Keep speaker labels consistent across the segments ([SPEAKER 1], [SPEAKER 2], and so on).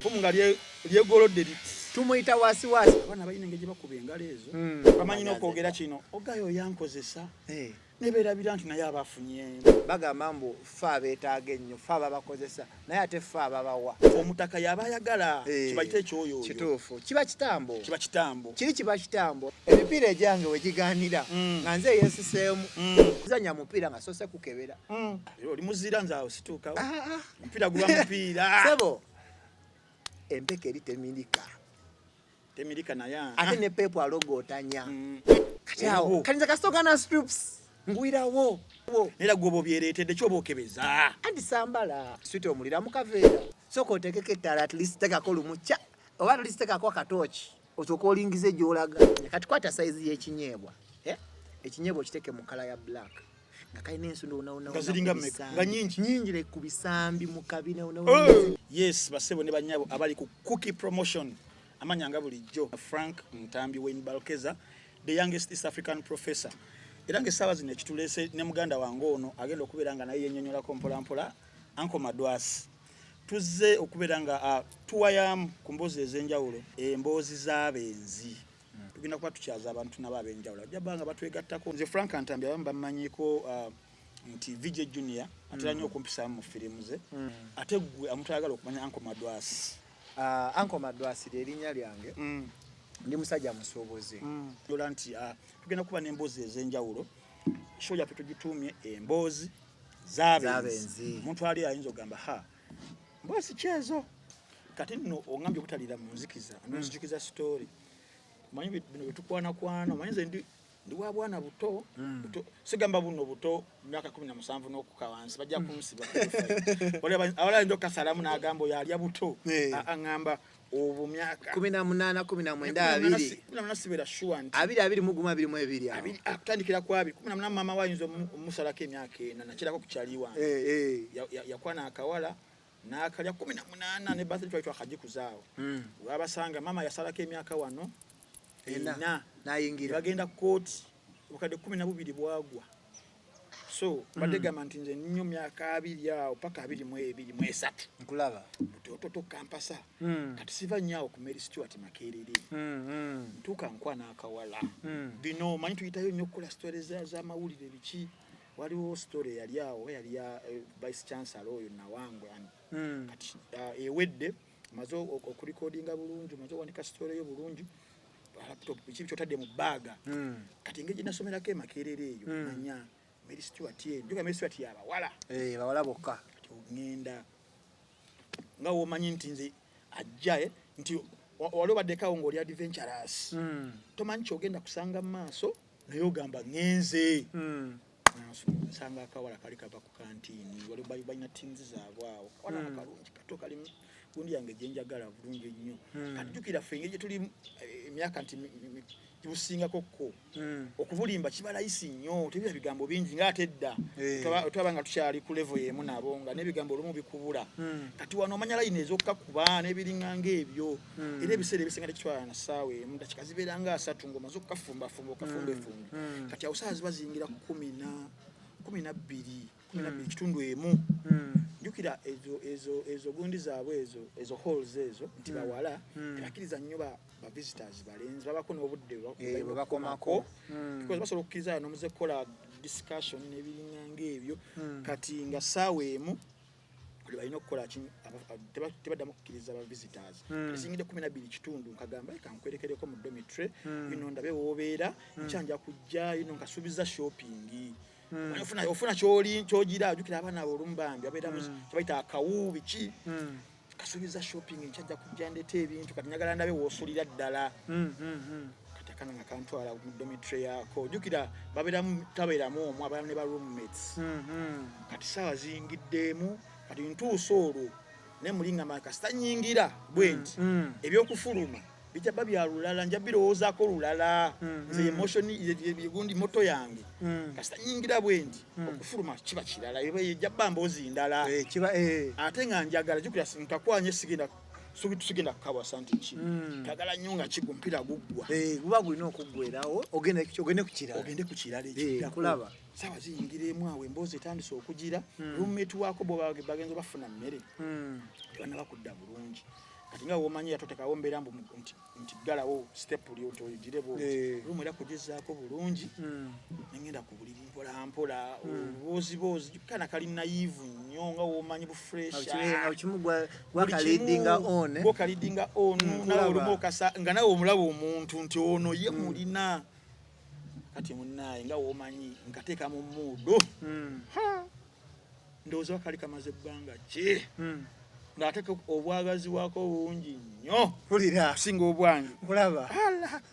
[SPEAKER 1] Fumu nga lyegolodde liti.
[SPEAKER 2] Tumuyita wasiwasi.
[SPEAKER 1] Abaana balina engeri gye bakuba engalo ezo. Bamanyi n'okwogera kino. Ogayo yankozesa.
[SPEAKER 2] Eh.
[SPEAKER 1] Nebeerabira nti naye aba afunye.
[SPEAKER 2] Bagamba mbu ffe abeetaaga ennyo, ffe ababakozesa, naye ate ffe ababawa.
[SPEAKER 1] Omutaka yaba ayagala
[SPEAKER 2] Eh,
[SPEAKER 1] kibayite ekyoyoyo.
[SPEAKER 2] Kituufu. Kiba kitambo.
[SPEAKER 1] Kiba kitambo.
[SPEAKER 2] Kiri kiba kitambo. Emipiira egyange we gigaanira nga nze eyeesiseemu. Zanya mupiira nga soose kukebera.
[SPEAKER 1] Era oli muzira, nze awo situukawo.
[SPEAKER 2] Ah, ah.
[SPEAKER 1] Omupiira guba mupiira.
[SPEAKER 2] Sebo, empeke eri temirika.
[SPEAKER 1] Temirika naye.
[SPEAKER 2] Ate ne Pepu alogootanya. Kati awo, kati nze kasita ogaana strips ngwirawo.
[SPEAKER 1] Era gwe oba obyereetedde kyoba okebeza.
[SPEAKER 2] Anti sambala switi omulira mu kaveera. Sooka oteekeko ettaala, at least tekako lumu kya oba at least tekako akatooki osooka olingize gy'olaga. Kati kwata sayizi y'ekinyeebwa. Eh? Ekinyeebwa okiteeke mu color ya black. Nga kalina ensundo wonawona.
[SPEAKER 1] Nga ziringa mmeka? Nga nnyingi?
[SPEAKER 2] Nnyingi, like ku bisambi mu kabina wona.
[SPEAKER 1] Oh! Yes, basebo ne bannyabo abali ku Cookie Promotion. Amanya nga bulijjo Frank Ntambi Wayne Balkeza, the youngest East African professor. Era ng'essaawa zino ekituleese ne muganda wange ono agenda okubeera nga naye yennyonnyolako mpola mpola, Uncle Madwasi. Tuzze okubeera nga tuwayamu ku mboozi ez'enjawulo, emboozi z'abenzi. Tugenda kuba tukyaza abantu nabo ab'enjawulo bajja bba nga batwegattako. Nze Frank Ntambi, abamu bammanyiiko nti VJ Junior, atera nnyo okumpisaamu mu firimu ze. Ate ggwe omuntu ayagala okumanya Uncle Madwasi?
[SPEAKER 2] Uncle Madwasi ly'erinnya lyange. Ndi musajja musuubuzi.
[SPEAKER 1] Ola nti tugenda kuba n'emboozi ez'enjawulo. Show yaffe tugituumye Emboozi Z'abenzi.
[SPEAKER 2] Z'abenzi.
[SPEAKER 1] Omuntu ali ayinza okugamba, "Ha, mboozi ki ezo?" Kati nno oŋŋambye obutalira mu nzikiza, nonzijukiza story. Omanyi bino byetukwanakwana, omanyi nze ndi wa bwana buto, buto, sigamba buno buto myaka 17 n'okuka wansi, bajja kunsiba. Wali ayinza okukasalamu n'agamba oyo alya buto. Aŋŋamba obwo myaka
[SPEAKER 2] 18, 19, 20.
[SPEAKER 1] 18 sibeera sure nti
[SPEAKER 2] 20, 21, 22 awo.
[SPEAKER 1] 20, kutandikira ku 20, 18. Maama we ayinza omusalako emyaka 4, nakirako ku kyali wange. Yakwana akawala n'akalya 18, ne birthday twali twakagikuzaawo. Wabasanga maama yasalako emyaka wano
[SPEAKER 2] 4.
[SPEAKER 1] 4.
[SPEAKER 2] N'ayingira.
[SPEAKER 1] Bagenda kooti, obukadde 12 bwagwa. So badde gamba nti nze nnyo myaka 20 awo paka 22 mu 3.
[SPEAKER 2] Nkulaba.
[SPEAKER 1] Butototo kampasa. Kati siva nnyo awo ku Mary Stuart Makerere. Ntuuka nkwana akawala. Bino manyi tuyitayo nnyo okukola story z'amawulire biki. Waliwo story eyali awo, yali ya vice chancellor oyo Nawangwe. Kati ewedde, omaze okurecordinga bulungi, omaze owandika story yo bulungi, laptop biki kyotadde mu baaga. Kati engeri gye nasomerako e Makerere eyo, manya Mary Stuart eno, njuga Mary Stuart yabawala.
[SPEAKER 2] Eh, bawala bokka.
[SPEAKER 1] Kati oŋŋenda nga womanyi nti nze ajja nti wali obaddekawo ng'oli adventurous, tomanyi kyogenda kusanga mu maaso, naye ogamba ŋŋenze. Nsanga akawala kali kava ku kantiini, wali balina tins zaabwe awo. Kawala akalungi kato, kalimu gundi yange gyenjagala bulungi ennyo. Kati jjukira ffe engeri gye tuli emyaka nti gibusingako ko okubulimba kiba layisi nnyo, tebira bigambo bingi ng'ate edda twaba nga tukyali ku level y'emu nabo, nga n'ebigambo olumu bikubula. Kati wano omanya layini ez'okukakuba n'ebiringa ng'ebyo. Era ebiseera ebisinga tekitwala na ssaawa emu, dakika zibeera nga 30 ng'omaze okukafumbafumba, okafumbefumbe. Kati awo saawa ziba ziyingira 12, 12 kitundu emu. Jjukira ezo gundi zaabwe ezo halls ezo nti bawala tebakkiriza nnyo ba visitors balenzi, babako n'obudde
[SPEAKER 2] Eh,
[SPEAKER 1] bwe
[SPEAKER 2] bwe bakomako.
[SPEAKER 1] Because basobola okukkiriza nomuze kukola discussion n'ebiringa ng'ebyo. Kati nga ssaawa 1 buli balina okukola tebaddamu kukkiriza ba visitors. Kati ziyingidde 12 kitundu, nkagamba, "Eh, kankwerekereko mu dormitory ino ndabe woobeera, nkyanja kujja ino nkasuubiza shopping." Omanyi ofuna kyoli kyogira, ojjukira abaana abo olumu bambi babeera mu kyebayita akawu biki. Kasuubiza shopping, nkyajja kujja ndeeta ebintu, kati njagala ndabe woosulira ddala. Kati akana nga kantwala mu dormitory yaako, ojjukira babeeramu, tabeeramu omu, abeeramu ne ba roommates. Kati saawa ziyingiddeemu, kati ntuusa olwo naye muli ngamba kasita nyingira bwe nti ebyokufuluma bijja ba bya lulala, nja birowoozaako lulala. Nze emotion gundi moto yange, kasita nyingira bwe nti okufuluma kiba kirala, eba ejja bba mboozi ndala.
[SPEAKER 2] Eh, kiba
[SPEAKER 1] Ate nga njagala, jjukira nkakwanye, sigenda sigenda kukawasa nti ki kagala nnyo nga kigwa omupiira guggwa.
[SPEAKER 2] Eh, guba gulina okuggwerawo, ogende ku kirala.
[SPEAKER 1] Ogende ku kirala
[SPEAKER 2] Eh,
[SPEAKER 1] ekiddako.
[SPEAKER 2] Kulaba.
[SPEAKER 1] Saawa ziyingira 1 awo, emboozi etandise okugira. Roommate waako bo bagenza bafuna mmere, tebanaba kudda bulungi. Kati nga womanyi yatotekawo mbeera mbu nti ggalawo step lyo nti oyigire bwoti. Room era kugezaako bulungi. Nengenda ku buliri mpola mpola, obubooziboozi kana kali naive nnyo, nga womanyi bu fresh.
[SPEAKER 2] Kimu gwakaleadinga on, eh?
[SPEAKER 1] Gwakaleadinga on. Nawe
[SPEAKER 2] Nkulaba.
[SPEAKER 1] olumu okasa nga nawe omulaba omuntu nti ono ye mulina. Kati munaaye, nga womanyi, nkateeka mu mood. Ndowooza wakali kamaze ebbanga ki, ng'ate obwagazi bwako bungi nnyo
[SPEAKER 2] Mpulira.
[SPEAKER 1] okusinga obwange.
[SPEAKER 2] Nkulaba.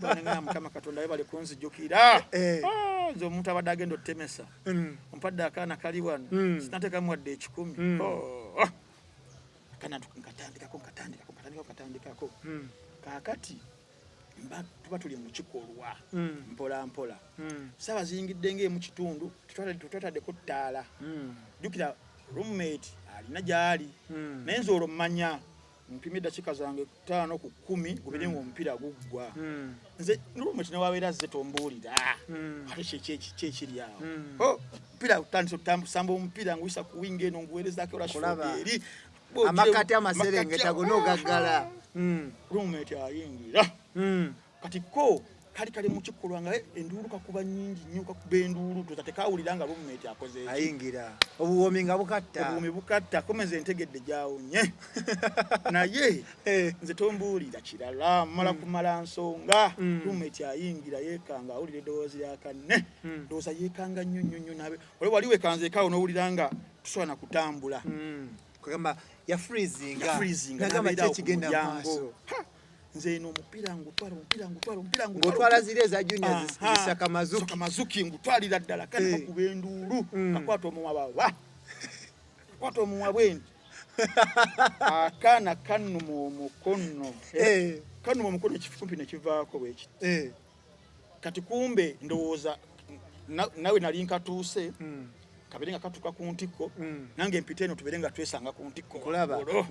[SPEAKER 1] Bananga, Mukama Katonda webale kunzijukira.
[SPEAKER 2] Eh.
[SPEAKER 1] Ah, nze omuntu abadde agenda otemesa, ompadde akaana kali wano, sinateekamu wadde 100. Oh, ah. Akaana nkatandikako, nkatandikako, nkatandikako, nkatandikako. Kaakati tuba tuli mu kikolwa, mpola mpola. Saawa ziyingidde ng'emu kitundu, tetwataddeko ttaala. Jjukira roommate alina gy'ali, naye nze olwo mmanya mpima eddakiika zange 5 ku 10 gubere nga omupiira guggwa. Nze roommate newabeera azze tombuulira. Ate kyeki ekiri awo? Oh, omupiira utandise okusamba omupiira, nguyisa ku wing eno, nguweerezako Rashford
[SPEAKER 2] Kulaba.
[SPEAKER 1] eri.
[SPEAKER 2] Amakati amaserengeta gonna ogaggala.
[SPEAKER 1] Roommate ayingira. Kati ko kali kali mu kikolwa nga enduulu kakuba nnyingi nnyo, kakuba enduulu toza tekawulira nga roommate akoze eki.
[SPEAKER 2] Ayingira, obuwoomi nga bukatta.
[SPEAKER 1] Obuwoomi bukatta. Komeza entegedde gyawonye, naye
[SPEAKER 2] Eh.
[SPEAKER 1] nze tombuulira kirala, mmala kumala nsonga. Roommate ayingira, yeekanga awulira eddoboozi lya kanne. Ndowooza yeekanga nnyo nnyo nnyo, nabe oli wali wekanzeekaawo n'owulira nga tusobola na kutambula.
[SPEAKER 2] Kugamba yafreezinga.
[SPEAKER 1] Yafreezinga.
[SPEAKER 2] Nagamba
[SPEAKER 1] n'abeera awo ku
[SPEAKER 2] kyekigenda
[SPEAKER 1] mulyango.
[SPEAKER 2] maaso.
[SPEAKER 1] Ha! Nze eno omupiira ngutwala, omupiira ngutwala, omupiira ngutwala.
[SPEAKER 2] Ng'otwala ziri eza junior,
[SPEAKER 1] Aha.
[SPEAKER 2] zisaka mazuki.
[SPEAKER 1] Saka mazuki, ngutwalira ddala kandi.
[SPEAKER 2] Eh.
[SPEAKER 1] Kakuba enduulu. Kakwata omumwa, baba kakwata omumwa bwe nti akaana kannuma omukono.
[SPEAKER 2] Eh.
[SPEAKER 1] Kannuma omukono ekikumpi nekivaako bwekiti. Kati kumbe ndowooza nawe nali nkatuuse, kabere nga katuuka ku ntikko, nange mpite eno tubeere nga twesanga ku ntikko.
[SPEAKER 2] Nkulaba.
[SPEAKER 1] Waggulu.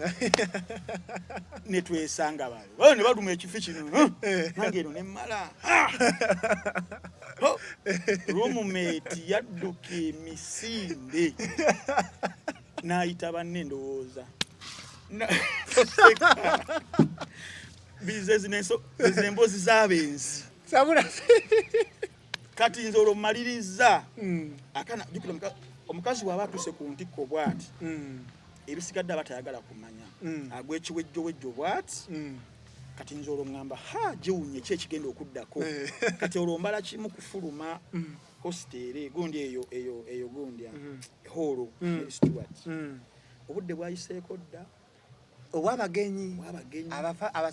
[SPEAKER 1] Ne twesanga balo ne baluma ekifi kino, huh? Nange eno nemmala. Roommate yadduka emisinde n'ayita banne, ndowooza toseka. Bize zino zino emboozi z'abenzi.
[SPEAKER 2] Sabula.
[SPEAKER 1] Kati nze olwo mmaliriza. Akaana, jjukira omukazi bw'aba atuuse ku ntikko bw'ati, ebisigadde aba tayagala kumanya. Agwa ekiwejjowejjo bw'ati. Kati nze olwo ŋŋamba, ha, giwunye ki ekigenda okuddako?
[SPEAKER 2] Eh.
[SPEAKER 1] Kati olwo mbala kimu, kufuluma hostel gundi eyo eyo eyo gundi hall Mary Stewart. Obudde bwayiseeko dda.
[SPEAKER 2] Obwabagenyi.
[SPEAKER 1] Obwabagenyi.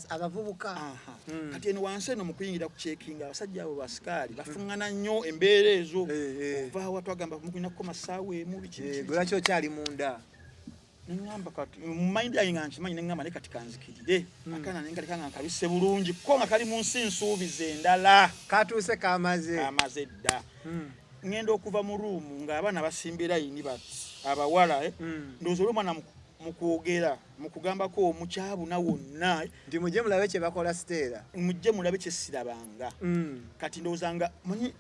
[SPEAKER 2] Abavubuka.
[SPEAKER 1] Aha. Kati eno wansi eno mu kuyingira ku checking, abasajja abo basikaali bafuŋŋana nnyo embeera ezo.
[SPEAKER 2] Eh, eh.
[SPEAKER 1] Ovaawa twagamba mukulina kukoma ssaawa 1, biki, biki,
[SPEAKER 2] Gwe lwaki okyali munda?
[SPEAKER 1] Neŋŋamba kati mu mind yange nga nkimanyi, neŋŋamba naye kati kanzikirire akaana nenkaleka nga nkabise bulungi, ko nga kali mu nsi nsuubiza endala.
[SPEAKER 2] Katuuse kamaze.
[SPEAKER 1] Kamaze dda. Ŋŋenda okuva mu room ng'abaana basimbye layini bati, abawala, eh. Ndowooza oli omwana mu kwogera, mu kugambako omukyabuna wonna.
[SPEAKER 2] Nti mujje mulabe kye bakola Siteera.
[SPEAKER 1] Mujje mulabe kyesirabanga. Kati ndowooza nga manyi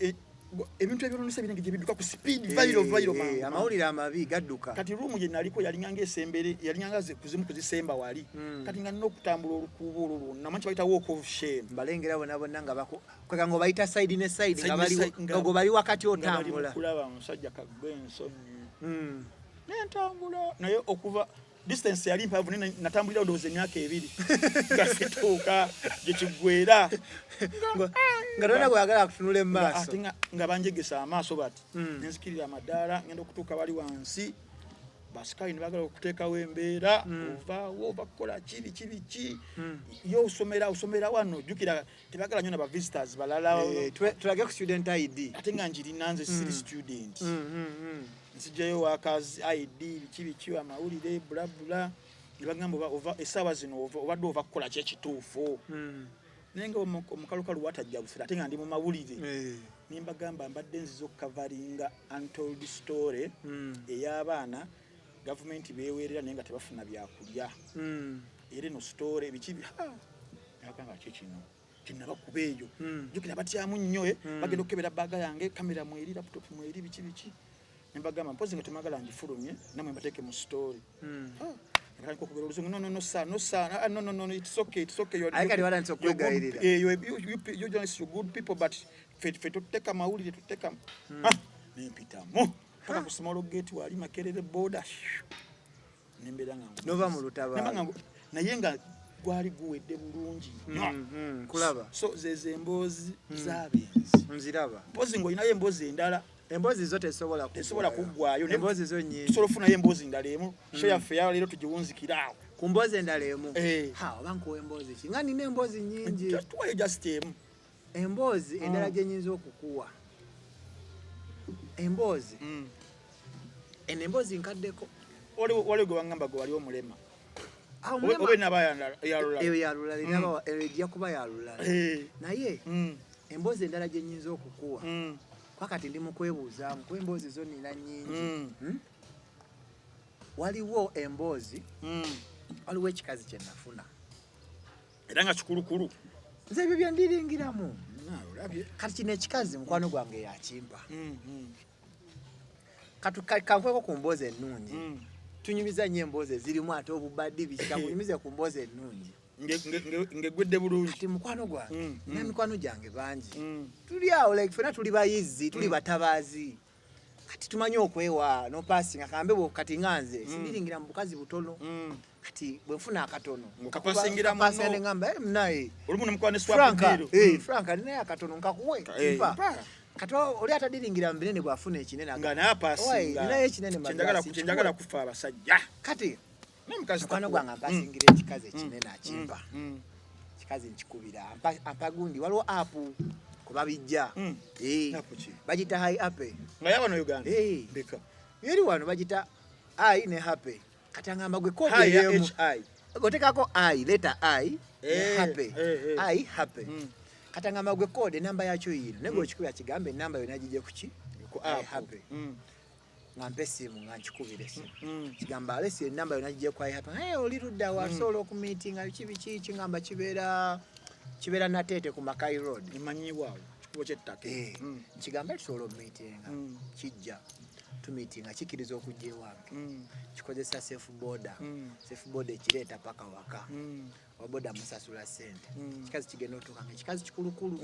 [SPEAKER 1] ebintu ebyolonesa ebirenge gye bidduka ku speed, viral, viral mangu.
[SPEAKER 2] Amawulire amabi gadduka.
[SPEAKER 1] Kati room gye naliko yalinganga esembere, yalinganga kuzimu kuzisemba wali. Kati nga nina okutambula olukuubo olwo lwonna, manyi bayita walk of shame.
[SPEAKER 2] Mbalengera bonna bonna nga kwega nga obayita side ne side,
[SPEAKER 1] Side
[SPEAKER 2] nga
[SPEAKER 1] ne
[SPEAKER 2] bali
[SPEAKER 1] side,
[SPEAKER 2] nga gwe bali wakati
[SPEAKER 1] nga bali mu
[SPEAKER 2] otambula.
[SPEAKER 1] kulaba omusajja kagwe ensonyi. Nentambula naye okuva distance yali mpanvu, naye natambulira ndowooza emyaka 2 nga situuka gye kiggwera.
[SPEAKER 2] Nga tolina gweyagala kutunula emaaso.
[SPEAKER 1] Ate nga banjegesa amaaso bati. Nenzikirira amadaala, ngenda okutuuka bali wansi, basikaali ne bagala okuteekawo embeera. Ovaawo bakukola ki, biki biki? Ye osomera, osomera wano, jjukira tebagala nnyo na ba visitors balala.
[SPEAKER 2] Eh, tulage ku student ID.
[SPEAKER 1] Ate nga njirina, nze siri student. Nzijjayo workers ID, biki biki, amawulire, bulabula, ne bagamba ova essaawa zino obadde ova kukola ki ekituufu? Naye nga omukalukalu watajja busira, ate nga ndi mu mawulire. Nimbagamba mbadde nziza okucoveringa untold story ey'abaana gavumenti beeweerera naye nga tebafuna byakulya. Era eno story biki nabagamba ki kino kyenabakuba eyo. Jjukira batyamu nnyo, eh. Bagenda okukebera bag yange, kamera mweri, laptop mweri, biki biki. Nembagamba mpozi nga temwagala ngifulumye, namwe mbateeke mu story. Natandika okwogera oluzungu, "No, no, no, sir, no, sir, ah, no, no, no, no, it's okay, it's okay."
[SPEAKER 2] Aye kati watandise okwegayirira.
[SPEAKER 1] You journalists, you're good people, but ffe tuteka mawulire, tuteka. Ah, nempitamu paka ku small gate wali Makerere border, nembeera nga
[SPEAKER 2] Nova mu lutabaalo.
[SPEAKER 1] Nemba nga naye nga gwali guwedde bulungi nnyo.
[SPEAKER 2] Kulaba.
[SPEAKER 1] So zezo emboozi z'abenzi.
[SPEAKER 2] Nziraba.
[SPEAKER 1] Mpozi ng'olinayo emboozi endala.
[SPEAKER 2] Emboozi zo tesobola.
[SPEAKER 1] Tesobola kuggwayo.
[SPEAKER 2] Emboozi zo nyingi.
[SPEAKER 1] Tusobola okufunayo emboozi ndala emu. Show yaffe yaleero tugiwunzikire awo.
[SPEAKER 2] Ku mboozi endala emu?
[SPEAKER 1] Eh.
[SPEAKER 2] Ha, oba nkuwa emboozi ki nga nina emboozi nyingi.
[SPEAKER 1] Tuwayo just emu.
[SPEAKER 2] Emboozi endala gye nyinza okukuwa, emboozi eno, emboozi nkaddeko.
[SPEAKER 1] Waliwo gwe wangamba gwe wali omulema.
[SPEAKER 2] Ah, omulema-
[SPEAKER 1] Oba enaba yalulala.
[SPEAKER 2] Eyo yalulala, eyo ejja kuba yalulala. Naye emboozi endala gye nyinza okukuwa, kwa kati ndi mu kwebuuzaamu kuba emboozi zo nina nnyingi. Waliwo emboozi, waliwo ekikazi kye nafuna.
[SPEAKER 1] Era nga kikulukulu.
[SPEAKER 2] Nze ebyo bye ndiringiramu.
[SPEAKER 1] Naawe olabye.
[SPEAKER 2] Kati kino ekikazi mukwano gwange yakimpa. Kati kankweko ku mboozi ennungi. Tunyumiza nnyo emboozi ezirimu ate obubadi biki, kakunyumize ku mboozi ennungi.
[SPEAKER 1] Ng'eggwedde bulungi.
[SPEAKER 2] Kati mukwano gwange, na mikwano gyange bangi, tuli awo like fena tuli bayizi, tuli batabaazi, kati tumanyi okwewa nopasinga kambe bwe kati nga nze sindiringira mu bukazi butono. Kati bwe nfuna akatono,
[SPEAKER 1] Ng'okapasingira munno.
[SPEAKER 2] nkapasingira ne ngamba, "Eh, munaye
[SPEAKER 1] Olumu nemukuba ne swap
[SPEAKER 2] Franka,
[SPEAKER 1] deal.
[SPEAKER 2] Franka, ninaye akatono nkakuwe."
[SPEAKER 1] Eh,
[SPEAKER 2] mpa.
[SPEAKER 1] Mpa.
[SPEAKER 2] Kati oli atadiringira mu binene bw'afuna ekinene
[SPEAKER 1] nga naye
[SPEAKER 2] "Oi,
[SPEAKER 1] apasinga.
[SPEAKER 2] ninaye ekinene magrasi,
[SPEAKER 1] Kyenjagala
[SPEAKER 2] nkikuwe."
[SPEAKER 1] kufa abasajja.
[SPEAKER 2] Kati
[SPEAKER 1] Naye mukazi
[SPEAKER 2] mukwano
[SPEAKER 1] takuwa.
[SPEAKER 2] gwange ampasingira ekikazi ekinene, akimpa. Kikazi nkikubira, ampa gundi, waliwo app kubabijja.
[SPEAKER 1] App ki?
[SPEAKER 2] Bagita Hi Happy.
[SPEAKER 1] Nga yawano Uganda?
[SPEAKER 2] Eh.
[SPEAKER 1] Ndeka.
[SPEAKER 2] Yeri wano, bagita I ne Happy. Kati angamba gwe code
[SPEAKER 1] Hi ya
[SPEAKER 2] emu.
[SPEAKER 1] HI.
[SPEAKER 2] Otekako I, letter I ne Happy. I Happy. Kati angamba gwe code enamba yakyo yiino, naye gwe okikubira kigambe enamba yonna gijje kuki?
[SPEAKER 1] Ku
[SPEAKER 2] I
[SPEAKER 1] app.
[SPEAKER 2] Happy. Nga mpa essimu nga nkikubira essimu. Kigamba alesi enamba yonna gijje ku I Happy. Hey, oli ludda wa? Asobola okumiitinga biki biki kingamba kibeera Nateete ku Makai Road.
[SPEAKER 1] Emanyiibwawo kikubo ky'ettaka.
[SPEAKER 2] Eh, kigamba tusobola omumiitinga. Kijja tumiitinga, kikkiriza okujja ewange. Kikozesa safe boda. Safe boda ekireeta paka waka. Owa boda musasula sente. Kikazi kigenda otuuka nga ekikazi kikulukulu.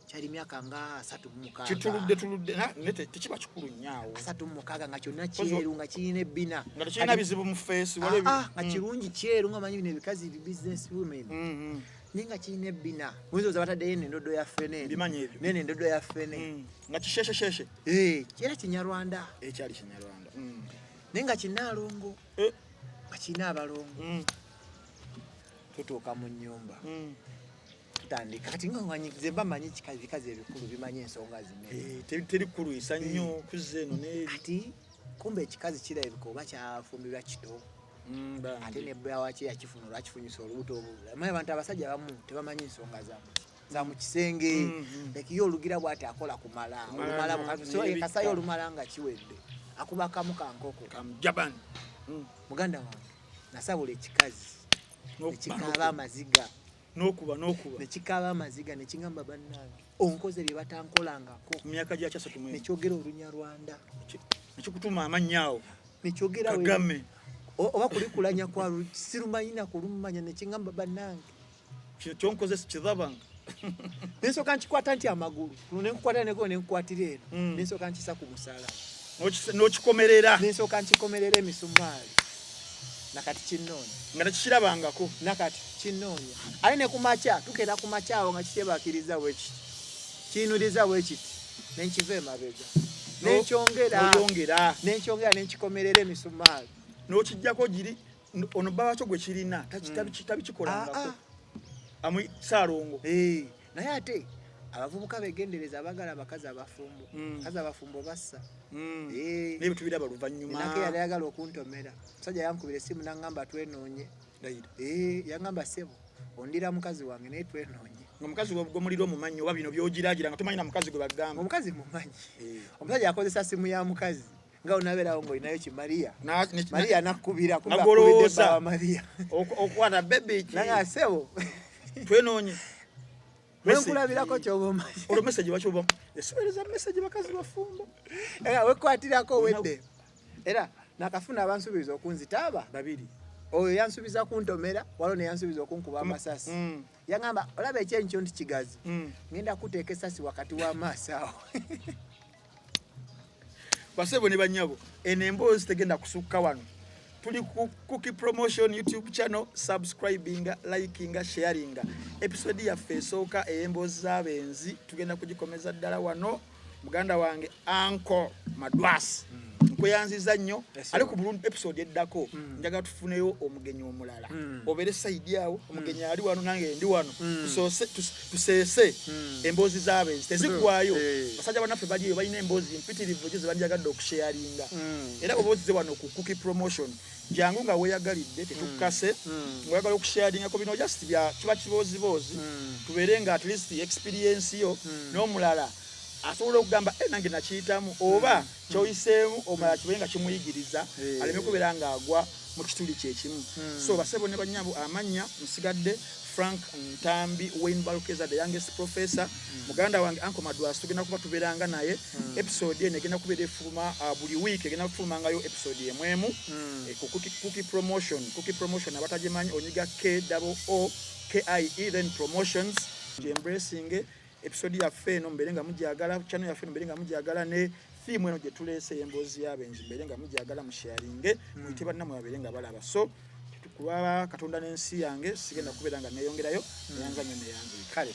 [SPEAKER 2] Kyali myaka nga 36.
[SPEAKER 1] Kituludde tuludde naye tekiba kikulu nnyo awo.
[SPEAKER 2] 36 nga kyonna kyeru nga kirina ebbina.
[SPEAKER 1] Nga tekirina bizibu mu face, waliwo
[SPEAKER 2] Ah, ah, nga kirungi kyeru nga manyi bino ebikazi bi business women. Naye nga kirina ebbina, muyinza bataddeyo eno endodo ya ffene eno.
[SPEAKER 1] Mbimanyi ebyo.
[SPEAKER 2] Neno endodo ya ffene.
[SPEAKER 1] Nga kisheshesheshe.
[SPEAKER 2] Eh, era Kinyarwanda.
[SPEAKER 1] Ekyali Kinyarwanda.
[SPEAKER 2] Naye nga kinaalongo. Nga kirina abalongo. Tutuuka mu nnyumba. Tutandika kati nga nze mba manyi bikazi ebikulu bimanyi ensonga zino.
[SPEAKER 1] Eh, teri kulwisa nnyo kuzza eno n'eri.
[SPEAKER 2] Kati kumbe ekikazi kirabika oba kyafumbirwa kito.
[SPEAKER 1] Bambi.
[SPEAKER 2] Ate ne wakyo yakifuna olwakifunyisa olubuto obulala. Manyi abantu abasajja abamu tebamanyi nsonga za mu kisenge. Like ye olugira bw'ati akola kumala.
[SPEAKER 1] Kumala
[SPEAKER 2] olumala so
[SPEAKER 1] n'ebikka.
[SPEAKER 2] Kasayo olumala nga kiwedde akuba kamu kankoko.
[SPEAKER 1] Kamujaban.
[SPEAKER 2] Muganda wange, nasabula ekikazi nekikaaba amaziga.
[SPEAKER 1] N'okuba n'okuba.
[SPEAKER 2] Nekikaaba amaziga nekigamba, "Bannange, onkoze bye batankolangako."
[SPEAKER 1] Mu myaka gya kyasatu mu emu.
[SPEAKER 2] Nekyogera Olunyarwanda.
[SPEAKER 1] Nekikutuma amannya awo.
[SPEAKER 2] Nekyogera
[SPEAKER 1] Kagame.
[SPEAKER 2] Oba kulikulanya kwa sirumanyi nakulumanya, nekigamba, "Bannange,
[SPEAKER 1] Kino kyonkoze kizabanga."
[SPEAKER 2] Nensooka nkikwata nti amagulu kuno nenkukwata neko nenkukwatira eno. Nensooka nkisa ku musalaba.
[SPEAKER 1] N'okikomerera.
[SPEAKER 2] Nensooka nkikomerera emisumaali, nakati kinnoonya.
[SPEAKER 1] Nga tekikirabangako.
[SPEAKER 2] Nakati kinnoonya, ate ne kumakya tukeera ku makya awo nga kikyebakiriza bwe kiti, kiyinuliza bwe kiti, nenkiva emabega nenkyongera.
[SPEAKER 1] N'oyongera.
[SPEAKER 2] Nenkyongera nenkikomerera emisumaali.
[SPEAKER 1] N'okijjako giri ono bba wakyo gwe kirina tabikikolangako.
[SPEAKER 2] Ah, ah.
[SPEAKER 1] Amwe Saalongo.
[SPEAKER 2] Eh, naye ate abavubuka begendereza abagala abakazi abafumbo. Abakazi abafumbo bassa. Eh.
[SPEAKER 1] Naye tubiraba luvannyuma.
[SPEAKER 2] Ninako eyali ayagala okuntomera, omusajja yankubira essimu naŋŋamba twenoonye.
[SPEAKER 1] Ndayira.
[SPEAKER 2] Eh, yaŋŋamba, "Ssebo, ondira mukazi wange, naye twenoonye."
[SPEAKER 1] Nga omukazi gw'omulira omumanyi oba bino byogiragira nga tomanyi na mukazi gwe bagamba?
[SPEAKER 2] Omukazi mumanyi.
[SPEAKER 1] Eh.
[SPEAKER 2] Omusajja akozesa simu ya mukazi nga onabeerawo ng'olinayo kimariya.
[SPEAKER 1] Na
[SPEAKER 2] Mariya nakkubira, kumbe
[SPEAKER 1] Nagolowooza.
[SPEAKER 2] akubidde bba wa Mariya.
[SPEAKER 1] Okukwata bebi ki?
[SPEAKER 2] Nanga, "Ssebo,
[SPEAKER 1] twenoonye."
[SPEAKER 2] Wenkulabirako kyoba omanyi.
[SPEAKER 1] Olwo message lwaki oba esiweereza message bakazi bafumbo?
[SPEAKER 2] Era wekwatirako wedde, era nakafuna abansuubiriza okunzita aba
[SPEAKER 1] Babiri.
[SPEAKER 2] Oyo yansuubiza kuntomera, waliwo neyansuubiza okunkuba amasasi. Yaŋamba, "Olaba ekyenkyo nti kigazi, ngenda kuteeka esasi wakati w'amaaso awo."
[SPEAKER 1] Basebo ne banyabo, eno emboozi tegenda kusukka wano. Tuli ku Cookie Promotion YouTube channel. Subscribinga, likinga, sharinga. Episode yaffe esooka ey'emboozi z'abenzi tugenda kugikomeza ddala wano. Muganda wange Uncle Madwas, nkweyanziza nnyo.
[SPEAKER 2] Yes,
[SPEAKER 1] Ale ku bulungi, episode eddako njagala tufuneyo omugenyi omulala, obeere side awo, omugenyi ali wano, nange ndi wano. Tuseese emboozi z'abenzi, teziggwayo. Basajja bannaffe baliyo balina emboozi mpitirivu ezo zebandyagadde okusharinga. Era bw'oba ozze wano ku Cookie Promotion, jangu nga weeyagalidde, tetukkase. Ngaoyagala okusharingako bino, just bya kiba kibooziboozi, tubeere nga at least experience yo n'omulala asobola okugamba, "Eh, nange nakiyitamu," oba kyoyiseemu omulala kibeere nga kimuyigiriza, aleme kubeera ng'agwa mu kituli kyekimu. So basebo ne banyabo, amannya nsigadde Frank Ntambi Wayne Balukeza, the youngest professor. Muganda wange Uncle Madwas tugenda kuba tubeeranga naye. Episode eno egenda kubeera efuluma buli week, egenda kufulumangayo episode emwemu ku Cookie Promotion. Cookie Promotion, abatagimanyi, onyiga K O K I E, then Promotions. Embracing episode yaffe eno, mbeere nga mujagala channel yaffe eno, mbeere nga mujagala ne theme eno gye tuleese ey'emboozi y'abenzi, mbeere nga mujagala, musharinge, muyite bannamwe babeere nga balaba. So kulwaba Katonda n'ensi yange, sigenda kubeera nga neeyongerayo. Neyanza nnyo, neyanzika.
[SPEAKER 2] Kale.